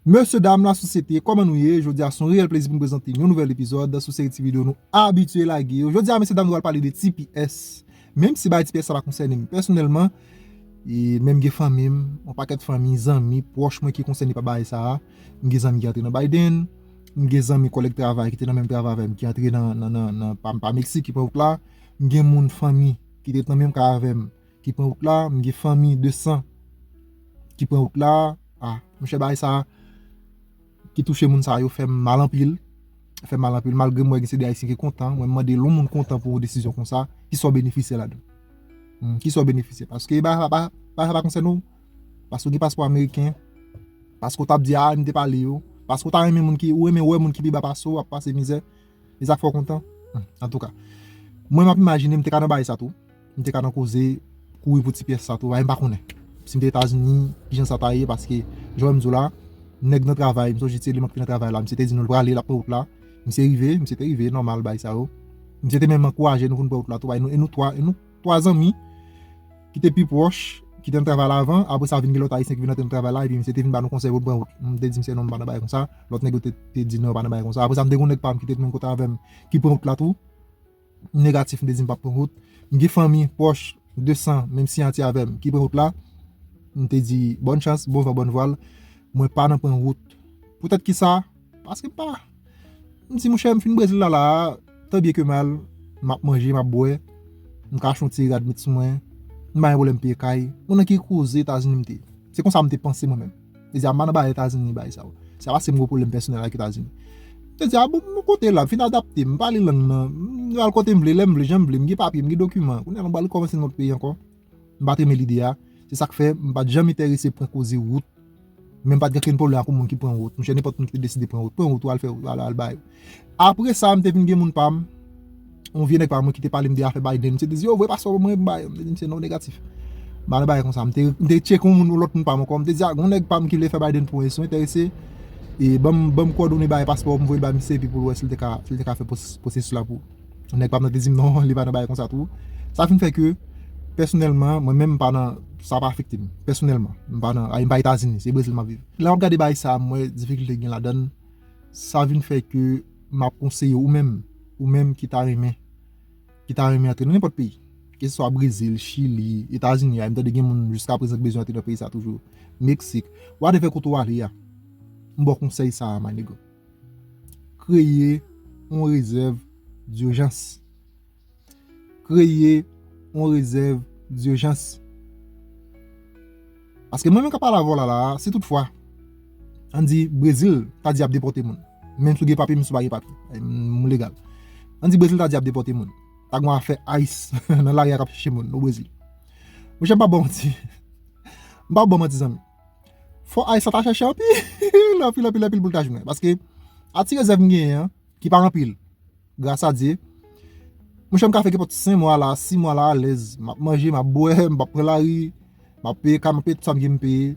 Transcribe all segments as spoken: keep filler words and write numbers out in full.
Mesye dam lasosyete, kòman nou ye? Jodi a se yon reyèl plezi pou m prezante yon nouvèl epizòd sou seri ti videyo nou abitye lage yo. Jodi a, mesye dam, nou pral pale de T P S. Menm si bagay T P S sa pa konsène m pèsonèlman, e menm gen fanmi m, yon pakèt fanmi, zanmi, pwòch mwen ki konsène pa bagay sa a. M gen zanmi ki antre nan Biden, m gen zanmi kòlèg travay ki te nan menm travay avè m ki antre nan, nan, nan, nan pa, pa Meksik, ki pran wout la. M gen moun fanmi ki te nan menm kay avè m ki pran wout la, m gen fanmi de san ki pran wout la. Ah, monchè, bagay sa ki touche moun sa yo fè m mal anpil. Fè m mal anpil, malgre m wè gen se de Ayisyen ki kontan. Mwen, m mande lè yon moun kontan pou yon desizyon konsa, ki sa w benefisye ladan? Hmm, ki sa w benefisye? Paske bagay sa pa, bagay sa pa konsène w. Paske w gen paspò ameriken. Paske w t ap di, ah, m te pale yo. Paske w ta renmen moun ki, ou renmen wè moun ki pi ba pase w ap pase mizè. E sa k fè w kontan? Hmm, antouka, mwen, m ap imajine m te ka nan bagay sa tou. M te ka nan koze kouri pou T P S sa tou. Ay, m pa konnen. Si m te Etazini, kijan sa ta ye, paske, jan m di w la, nèg nan travay, m sonje ti eleman ki te nan travay la, misye te di nou l prale, l ap pran wout la. Misye rive, misye te rive, nòmal, bagay sa yo. Misye te menm ankouraje nou pou n pran wout la tou. Ay, nou, e nou twa, e nou twa zanmi ki te pi pwòch, ki te nan travay la avan, apre sa vin gen lòt Ayisyen ki vin antre nan travay la, epi misye te vin ba nou konsèy pou n pran wout. M te di misye non, m pa nan bagay konsa, lòt nèg yo te, te di non, yo pa nan bagay konsa. Apre sa, m te gen yon nèg pa m ki te menm kote avè m, ki pran wout la tou. M negatif, m te di m p ap pran wout. M gen fanmi pwòch de san, menm siyati avè m, ki pran wout la. M te di, bòn chans, bon van, bòn vwal. Mwen pa nan pran wout. Poutèt ki sa? Paske m pa. M di, monchè, m fin Brezil la, la, tan byen ke mal, m ap manje, m ap bwè, m ka achte yon ti rad met sou mwen, m pa gen pwoblèm peye kay. Bon, nan ki koze Etazini m te ye? Se konsa m te panse mwen menm. Li di, a, m pa nan bagay Etazini, bagay sa yo. Se pa se m gen pwoblèm pèsonèl ak Etazini. M te di, a bon, m kote la, m fin adapte, m pale lang nan, m al kote m vle, lè m vle, jan m vle, m gen papye, m gen dokiman. Kounye a, m pral kòmanse nan lòt peyi ankò. M pa t renmen lide a. Se sa k fè, m pa t janm enterese pran koze wout. Men m pa t gen okenn pwoblèm ak yon moun ki pran wout. Monchè, nenpòt moun ki te deside pran wout, pran wout ou al fè, al, al bay. Apre sa, m te vin gen moun pa m, yon vye nèg pa mwen ki te pale m de afè Biden. Misye te di, yo, voye paspò pou mwen, bay. M te di misye non, negatif. M pa nan bagay konsa. M te, m te tcheke yon moun, yon lòt moun pa m ankò. M te di, a, gon nèg pa m ki vle fè Biden pou mwen, si w enterese, e ban m, ban m kòdone bagay paspò, m voye l ba misye, epi pou l wè si l te ka, si l te ka fè pwos-, pwosesis la pou ou. Nèg pa m nan te di m non, li pa nan bagay konsa tou. Sa fin fè ke, pèsonèlman, mwen menm, m pa nan, sa pa afekte m. Pèsonèlman, m pa nan, ay, m pa Etazini, se Brezil m ap viv. Lè m ap gade bagay sa, m wè difikilte gen ladan l. Sa vin fè ke m ap konseye ou menm, ou menm ki ta renmen, ki ta renmen antre nan nenpòt peyi, keseswa Brezil, Chili, Etazini, a, m tande gen moun jiska prezan k bezwen antre nan peyi sa toujou, Meksik, whatever kote w ale a, m ba w konsèy sa a, my nigga. Kreye yon rezèv dijans. Kreye yon rezèv dijans. Paske mwen menm k ap pale avè w la, la, si toutfwa, ann di, Brezil ta di y ap depòte moun. Menm si w gen papye, menm si w pa gen papye. Ay, m legal. Ann di, Brezil ta di y ap depòte moun. Ta gen afè ice nan lari a k ap chèche moun, o Brezil. Monchè, m p ap ba w manti. M p ap ba w manti, zanmi. Fò ice la ta chèche anpil, anpil, anpil, anpil pou l ta jwenn mwen. Paske, a ti rezèv m genyen an, ki pa anpil, gras a Dye. Monchè, m ka fè kenpòt senk mwa la, sis mwa la alèz. M ap manje, m ap bwè, m p ap pran lari, m ap peye kay, m ap peye tout sa m gen m peye,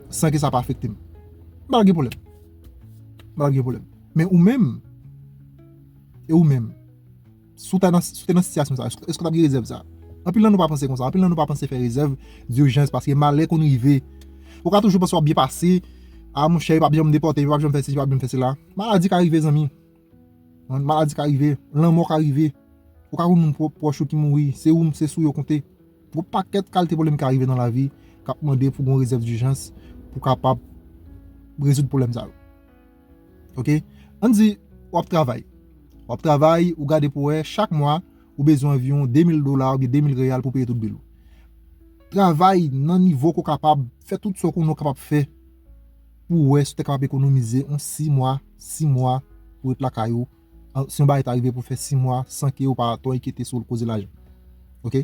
san ke sa pa afekte m. M pa t gen pwoblèm. M pa t gen pwoblèm. Men ou menm, e ou menm, si w ta nan, si w te nan sitiyasyon sa, èske, èske w t ap gen rezèv sa? Anpil nan nou pa panse konsa, anpil nan nou pa panse fè rezèv dijans, paske malè konn rive. Ou ka toujou panse w ap byen pase, a monchè, yo p ap janm depòte m, yo p ap janm fè sesi, yo p ap janm fè sela. Maladi ka rive, zanmi. Maladi ka rive, lanmò ka rive. Ou ka wè moun pwo-, pwòch ou ki mouri, se ou, se sou yo konte. Gon pakèt kalite pwoblèm ka rive nan lavi, k ap mande pou gon rezèv dijans, pou kapab rezoud pwoblèm sa yo. Oke? Ann di, w ap travay. W ap travay, ou gade pou wè, chak mwa, ou bezwen anviwon de mil dola oubyen de mil reyal pou peye tout bil ou. Travay nan nivo ke w kapab, fè tout sa w konnen w kapab fè pou w wè si w te kapab ekonomize yon sis mwa, sis mwa pou ret lakay ou. An, si yon bagay ta rive pou fè sis mwa san ke w pa twò enkyete sou koze lajan. Oke?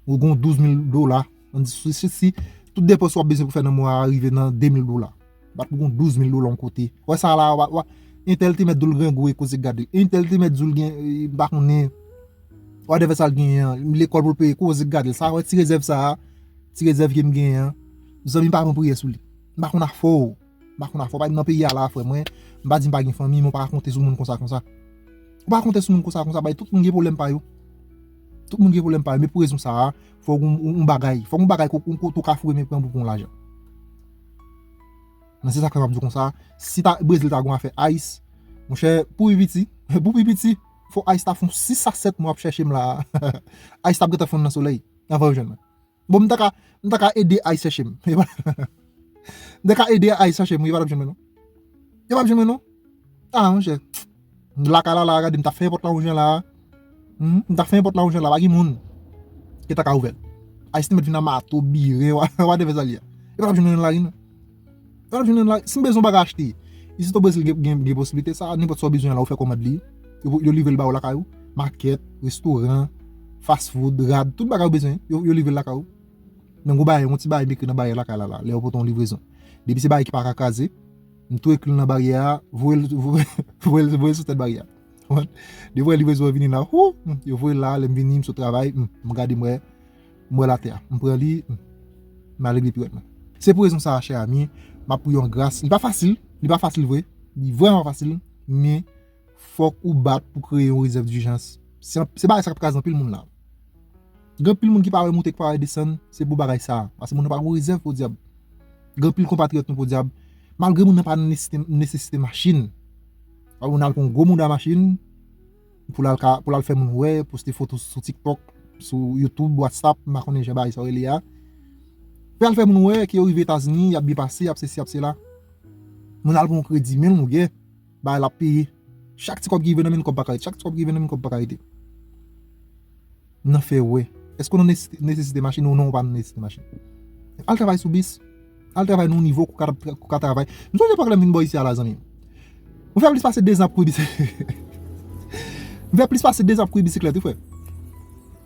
Ou gon douz mil dola, ann di, si, si, si tout depans w ap bezwen pou fè nan mwa a rive nan de mil dola. Bat pou gon douz mil dola yon kote. Wè sa la, wa, wa, entèl te mèt di w l grangou e koze k gade l. Entèl te mèt di w l gen, e, m pa konnen, whatever sa l genyen an, lekòl pou l peye, koze k gade l. Sa, wè ti rezèv sa a, ti rezèv ke m genyen an, zanmi, m pa pran priyè sou li. M pa konn afè w. M pa konn afè w. Pa nan peyi a la, frè mwen, m pa di m pa gen fanmi, men w pa ka konte sou moun konsa, konsa. Ou pa konte sou moun konsa, konsa, bay tout moun gen pwoblèm pa yo. Tout moun gen pwoblèm pa yo, men pou rezon sa a, fò w gon, yon, yon bagay, fò w gon bagay ko-, ko-, kote w ka foure men pran pou pran lajan. Men se sa k fè m ap di w konsa, si ta, Brezil ta gon afè ICE, monchè, pou pi piti, pou pi piti, fò ICE ta fè yon sis a sèt mwa ap chèche m la. ICE t ap gentan fonn nan solèy, anvan yo jwenn mwen. Bon, m ta ka, m ta ka ede ICE chèche m. M ta ka ede ICE chèche m, wi, yo pa t ap jwenn mwen, non. Yo pa t ap jwenn mwen, non. Ah, monchè. Lakay la, la, gade, m ta fè pòt la wouj la. Hmm? M ta fè pòt la wouj la, pa gen moun ki ta ka ouvè l. ICE te mèt vin nan mato, biren, wa, wa, de fè sa li a. Yo pa t ap jwenn mwen nan lari, non. Yo pa t ap jwenn mwen nan lari. Si m bezwen yon bagay achte, isi to Brezil gen, gen, gen posiblite sa, nenpòt sa w bezwen la, ou fè kòmand li. Yo, yo livre l ba ou lakay ou. Makèt, restoran, fast food, rad, tout bagay ou bezwen, yo, yo livre l lakay ou. Men gon bagay, yon ti bagay m ekri nan baryè lakay la, la, lè yo pote yon livrezon. Depi se bagay ki pa ka kraze, m tou ekri l nan baryè a, voye l, voye, voye l, voye l sou tèt baryè a. Konprann? Depi w wè livrezon an vini la, hou, hmm, yo voye l la, lè m vini, m sot travay, hmm, m gade, m wè, m wè l atè a. M pran li, hmm, m ale regle pi rèd mwen. Se pou rezon sa a, chè ami, m ap priye w an gras. Li pa fasil, li pa fasil vre, li vrèman pa fasil, men fòk ou bat pou kreye yon rezèv dijans. Se, se bagay sa k ap kraze anpil moun la. Gen anpil moun ki pa wè monte, ki pa wè desann, se pou bagay sa a. Paske moun nan pa gen rezèv, podyab. Gen anpil konpatriyòt nou, podyab, malgre moun nan pa nesesite, nesesite machin. Ou nan al pran yon gwo mouda machin, pou l al ka, pou l al fè moun wè, poste foto sou TikTok, sou YouTube, WhatsApp, m pa konnen jan bagay sa yo rele a. Pou al fè moun wè ke yo rive Etazini, y ap byen pase, y ap sesi, y ap sela. Moun al pran yon kredi, men longue, bagay la ap peye. Chak ti kòb ki rive nan men l, kòb pa ka rete. Chak ti kòb ki rive nan men l, kòb pa ka rete. Nan fè wè. Èske w nan nesesite, nesesite machin ou non, ou pa nan nesesite machin? Al travay sou bis. Al travay nan yon nivo kou ka, kou ka travay. M sonje epòk lè m vin bò isi a la, zanmi. Mwen fè plis pase de zan ap kouri bisiklèt. Mwen fè plis pase de zan ap kouri bisiklèt, wi, frè.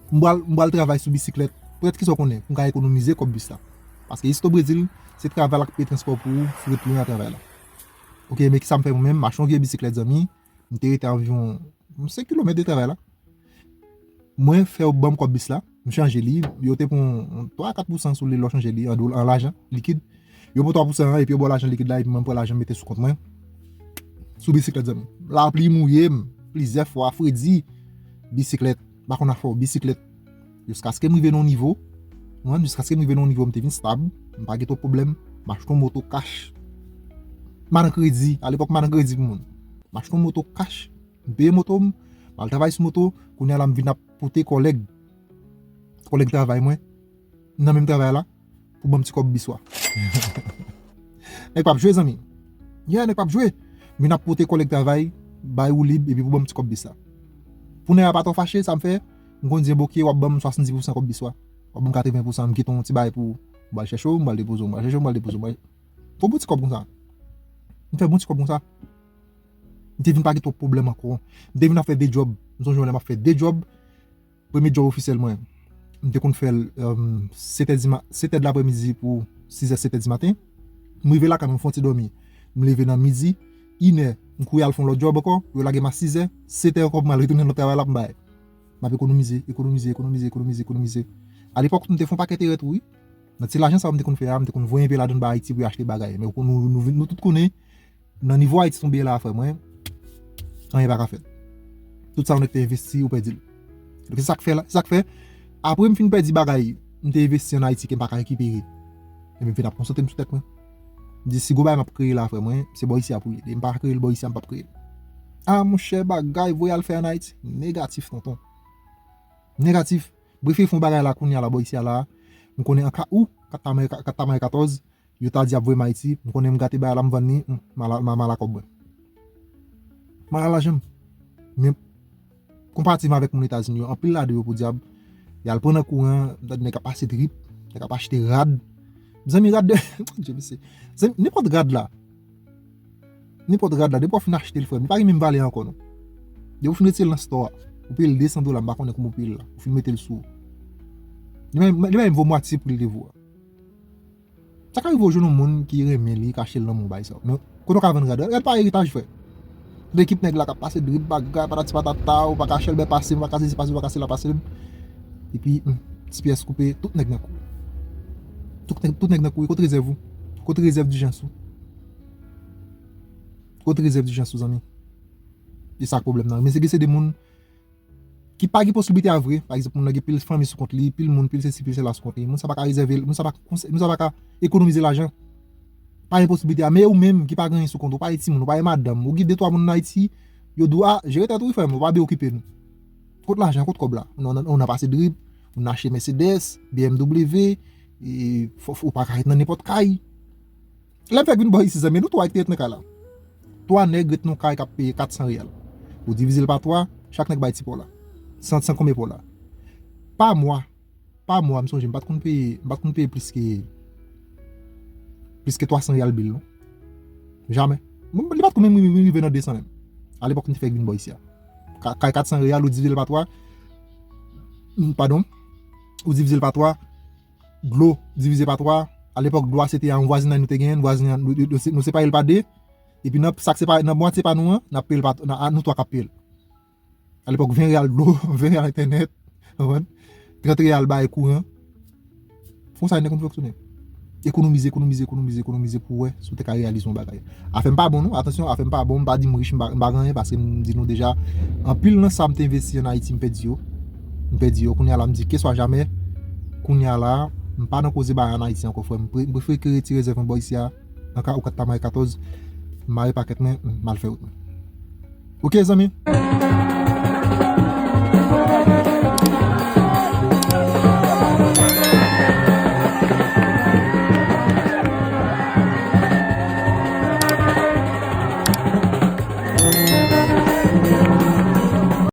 M pral, m pral travay sou bisiklèt. Poutèt kisa w konnen? Pou m ka ekonomize kòb bis la. Paske isi o Brezil, se travay la k peye transpò pou ou, frèt pou w nan travay la. Ok, men kisa m fè mwen menm? M achte yon vye bisiklèt, zanmi. M te rete anviwon senk kilomèt de travay la. Mwen fè yo ban m kòb bis la, m chanje li, yo te pran yon twa a kat pousan sou li lè w chanje li an dola, an lajan likid. Yo pran twa pousan an, epi yo ba w lajan likid la, epi mwen pran lajan m mete sou kont mwen. Sou bisiklèt, zanmi. Lapli mouye m plizyè fwa, fredi, bisiklèt, m pa konn afè w, bisiklèt. Jiskaske m rive nan yon nivo, mwen, jiskaske m rive nan yon nivo, m te vin stab, m pa gen twòp pwoblèm, m achte yon moto kach. M pa nan kredi, alepòk m pa nan kredi pou moun. M achte yon moto kach, m peye moto m, m al travay sou moto, kounye a la m vin ap pote kòlèg, kòlèg travay mwen, nan menm travay la, pou ban m ti kòb bis la. Nèg p ap jwe, zanmi. Yeah, nèg p ap jwe. M vin ap pote kòlèg travay, bay woulib, epi pou ban m ti kòb bis la. Pou nèg la pa twò fache, sa m fè, m konn di, ok, w ap ban m swasanndis pousan kòb bis la. W ap ban m katreven pousan, m kite yon ti bagay pou ou. M pral chèche w, m pral depoze w, m pral chèche w, m pral depoze w, m pral fè bon ti kòb konsa. M fè bon ti kòb konsa. M te vin pa gen twòp pwoblèm ankò. M te vin ap fè de djòb. M sonje yon lè m ap fè de djòb. Premye djòb ofisyèl mwen, m te konn fè l, um, sèt è di ma-, sèt è de laprèmidi pou sizè, sèt è di maten. M rive lakay mwen, m fè yon ti dòmi. M leve nan midi, inè, m kouri al fè yon lòt djòb ankò, yo lage m a sizè, sèt è ankò pou m al retounen nan travay la pou m bay. M ap ekonomize, ekonomize, ekonomize, ekonomize, ekonomize. Alepòk, m te fè yon pakèt erè tou, wi. Nan ti lajan sa yo m te konn fè a, m te konn voye enpe ladan ba Ayiti pou yo achte bagay. Men nou, nou, nou, nou tout konnen, nan nivo Ayiti tonbe la, frè mwen, anyen pa ka fèt. Tout sa w nèk te envesti, ou pèdi l. Donk, se sa k fè la, se sa k fè, apre m fin pèdi bagay m te envesti an Ayiti ke m pa ka rekipere, ebyen, m vin ap konsantre m sou tèt mwen. M di, si gon bagay m ap kreye la, frè mwen, se bò isi a pou l ye. Depi m pa kreye l bò isi a, m p ap kreye l. Ah, monchè, bagay, voye al fè an Ayiti. Negatif, tonton. Negatif. Prefere fè yon bagay la kounye a la, bò isi a la. M konnen an ka ou, kat ta mare, kat ta mare katòz, yo ta di y ap voye m Ayiti, m konnen m gate bagay la, m vann li, m, m al, m al, m al a kòb mwen. M al a lajan m. Men, konparativman avèk moun Etazini yo, anpil ladan yo, podyab, y al pran nan kouran, m tande nèg ap pase drip, nèg ap achte rad. Zanmi, rad de, Bondye, mesye. Zanmi, nenpòt rad la. Nenpòt rad la, depi w fin achte l, frè m, li pa gen menm valè ankò, non. Depi w fin retire l nan store a, ou peye l de san dola, m pa konnen kòman ou peye l la. Ou fin mete l sou ou. Li menm, li menm vo mwatye pri l te vo a. Sa ka rive w jwenn yon moun ki renmen li, ka achte l nan men w, bagay sa yo. Men kote w ka vann rad, rad pa eritaj, frè. Tout ekip nèg la k ap pase drip, bagay, patati patata, ou pa ka chèlbè pase m, ou pa ka sesi pase m, ou pa ka sela pase m. Epi, hmm, ti pyès koupe, tout nèg nan kouri. Tout nèg, tout nèg nan kouri, kote rezèv ou? Kote rezèv dijans ou? Kote rezèv dijans ou, zanmi? E sa k pwoblèm nan. Men se gen, se de moun ki pa gen posiblite a vre. Pa egzanp, moun nan gen pil fanmi sou kont li, pil moun, pil sesi, pil sela sou kont li. Moun sa pa ka rezève, moun sa pa konse-, moun sa pa ka ekonomize lajan. Pa gen posiblite a. Men ou menm ki pa gen anyen sou kont ou, ou pa gen timoun, ou pa gen madanm, ou gen de twa moun nan Ayiti, yo di w, a, jere tèt ou wi frè m, ou pa byen okipe nou. Kot lajan, kot kòb la? Ou nan, ou nan pase drip, ou nan achte Mercedes, B M W, e, fò, fò, ou pa ka ret nan nenpòt kay. Lè m fèk vin bò isi, zanmi, nou twa ki te ret nan kay la. Twa nèg ret nan kay k ap peye kat san reyal. Ou divize l pa twa, chak nèg bay ti pò la. San, san konbyen pò la? Pa mwa, pa mwa, m sonje, m pa t konn peye, m pa t konn peye plis ke, plis ke twa san reyal bil, non. Jamè. Mwen, li pa t konn menm rive nan de san menm. Alepòk, m te fèk vin bò isi a. Ka-, kay kat san reyal, ou divize l pa twa. Mm, padon. Ou divize l pa twa. Dlo, divize pa twa. Alepòk, dlo a, se te yon vwazinay nou te genyen, vwazinay, nou, nou, nou se-, nou separe l pa de. Epi nan sa k separe, nan mwatye pa nou an, n ap peye l pa, nan, a, nou twa k ap peye l. Alepòk, ven reyal dlo, ven reyal entènèt, konprann? Trant reyal bay kouran. Fon sa nèg konn fonksyone. Ekonomize, ekonomize, ekonomize, ekonomize pou wè si w te ka reyalize yon bagay. Afè m pa bon non, atansyon, afè m pa bon, m pa di m rich, m pa, m pa gen anyen, paske m di nou deja, anpil nan sa m te envesti an Ayiti, m pèdi yo. M pèdi yo, kounye a la m di keswa jamè, kounye a la, m pa nan koze bagay an Ayiti ankò, frè m. M pre-, m prefere ke rete rezèv mwen bò isi a, nan ka ou kat ta mare katòz, m mare pakèt mwen, m al fè wout mwen. Ok, zanmi?